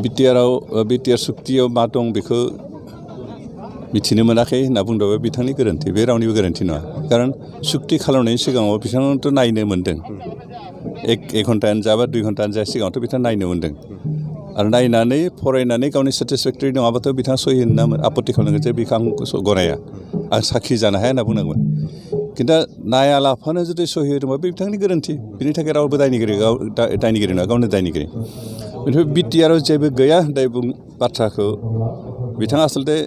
BTR सुक्तियाव मा दं बेखौ मिथिनो मोनाखै होनना बुंदोंबा बिथांनि गोरोन्थि, बे रावनिबो गोरोन्थि नङा। खारन सुक्ति खालामनायनि सिगाङाव बिथाङाथ' नायनो मोन्दों, एक घन्टायानो जा बा 2 घन्टायानो जा सिगाङावथ' बिथाङा नायनो मोन्दों आरो नायनानै फरायनानै गावनि सेटिसफेक्टरि नङाबाथ' बिथाङा सहि होनना आपत्ति खालामनांगोन जे बेखौ आं गनाया, आं साखि जानो हाया होनना बुंनांगोन। खिन्थु नायालाफानो जुदि सहि होदोंबा बे बिथांनि गोरोन्थि, बिनि थाखाय रावबो दायनिगिरि नङा, गावनो दायनिगिरि। बेनिफ्राय बिटिआराव जेबो गैया होननाय बाथ्राखौ बिथाङा आसलथे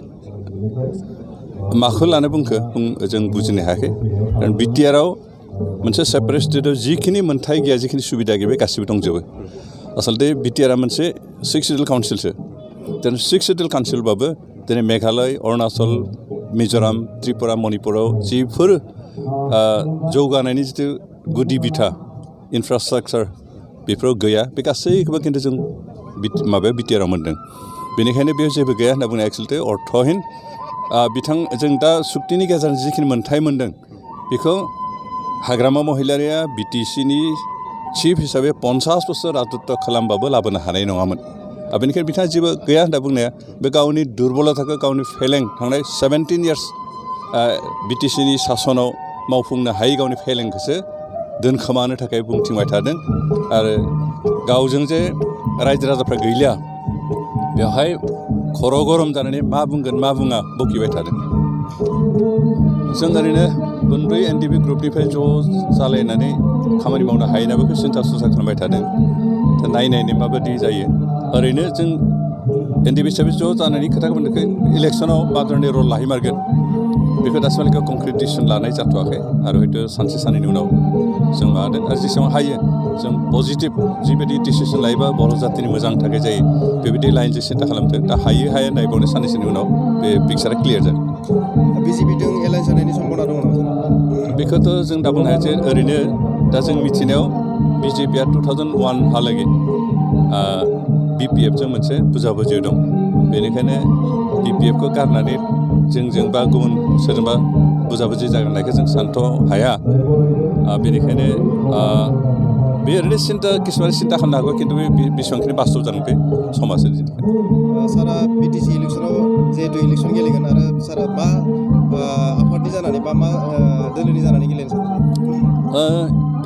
माखौ लानो बुंखो जों बुजिनो हायाखै। खारन बिटिआराव मोनसे सेपारेट स्टेटआव जिखिनि मोनथाय गैया, जिखिनि सुबिदा गैया, बे गासिबो दंजोबो। आसलथे बिटिआरआ मोनसे 6 सिडुल काउन्सिलसो। दिनै 6 सिडुल काउन्सिलबाबो दिनै मेघालय, अरुणाचल, मिज'राम, त्रिपुरा, मणिपुराव जिफोर जौगानायनि जिथु गुदि बिथा इनफ्रास्ट्राक्चार बेफोराव गैया, बे गासैखौबो खिन्थु जों बिटिआराव मोन्दों। बेनिखायनो बेयाव जेबो गैया होनना बुंनाया एक्सुवेलि अर्थहीन। जों दा सुक्तिनि गेजेरजों जिखिनि मोनथाय मोन्दों बेखौ हाग्रामा महिलारिया बिटिसिनि चिफ हिसाबै 50 बोसोर राजत्व खालामबाबो लाबोनो हानाय नङामोन। बेनिखायनो बिथाङा जेबो गैया होनना बुंनाया बे गावनि दुरबलताखौ, गावनि फेलें थांनाय 17 इयार्स बिटिसिनि सासनाव मावफुंनो हायै गावनि फेलेंखौसो दोनखोमानो थाखाय बुंथिंबाय थादों। आरो गावजों जे रायजो राजाफ्रा गैलिया बेवहाय खर' गरम जानानै मा बुंगोन मा बुङा बकिबाय थादों। जों ओरैनो मोनब्रै एनडिपि ग्रुपनिफ्राय ज' जालायनानै खामानि मावनो हायो ना बेखौ सिन्था सरसा खालामबाय थादों। दा नायनायनो माबायदि जायो। ओरैनो जों एनडिपि हिसाबै ज' जानायनि खोथाखौ मोनदों, इलेक्सनाव मा धरननि रल लाहैमारगोन बेखौ दासिमहालागै कंक्रिट डिसिसन लानाय जाथ'वाखै। आरो हयथ' सानसे साननैनि उनाव जों माबादों। आरो जेसेबां हायो जों पजिटिभ जिबायदि डिसिसन लायोबा बर' जातिनि मोजां थाखाय जायो बेबायदि लाइनजों सिन्था खालामदों। दा हायो हाया नायबावनो साननैसोनि उनाव बे पिक्सारा क्लियार जागोन। बिजेपिजों एलायन्स जानायनि सम्भावना दङ नामा? बेखौथ' जों दा बुंनो हाया जे ओरैनो दा जों मिथिनायाव बिजेपिआ 2001 हालागै बिपिएफजों मोनसे बुजाबुजि दं। बेनिखायनो बिपिएफखौ गारनानै जोंजों बा गुबुन सोरजोंबा बुजाबुजि जागोननायखौ जों सानथ' हाया। बेनिखायनो बे ओरैनो किसुमान सिन्था खालामनो हागौ, खिन्थु बे बेसेबांखिनि बास्तब जागोन बे समाजनि थाखाय। सारा बिटिसि इलेक्सनाव जिहेतु इलेक्सन गेलेगोन आरो सारा मा आफादनि जानानै बा मा दोलोनि जानानै गेलेनो सानदों?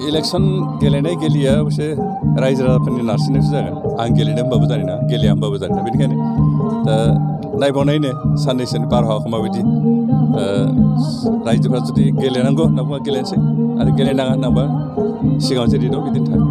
इलेक्सन गेलेनाय गेलेया अबसे रायजो राजाफोरनि नारसिननायसो जागोन। आं गेलेनो होनबाबो जानाय नङा, गेलेया होनबाबो जानाय नङा। बेनिखायनो दा नायबावनायनो साननैसोनि बारहावाखौ माबायदि। रायजोफ्रा जुदि गेलेनांगौ होनना बुङा गेलेनोसै, आरो गेलेनाङा होनना बुङा सिगाङाव जेरै दं बिदिनो थागोन।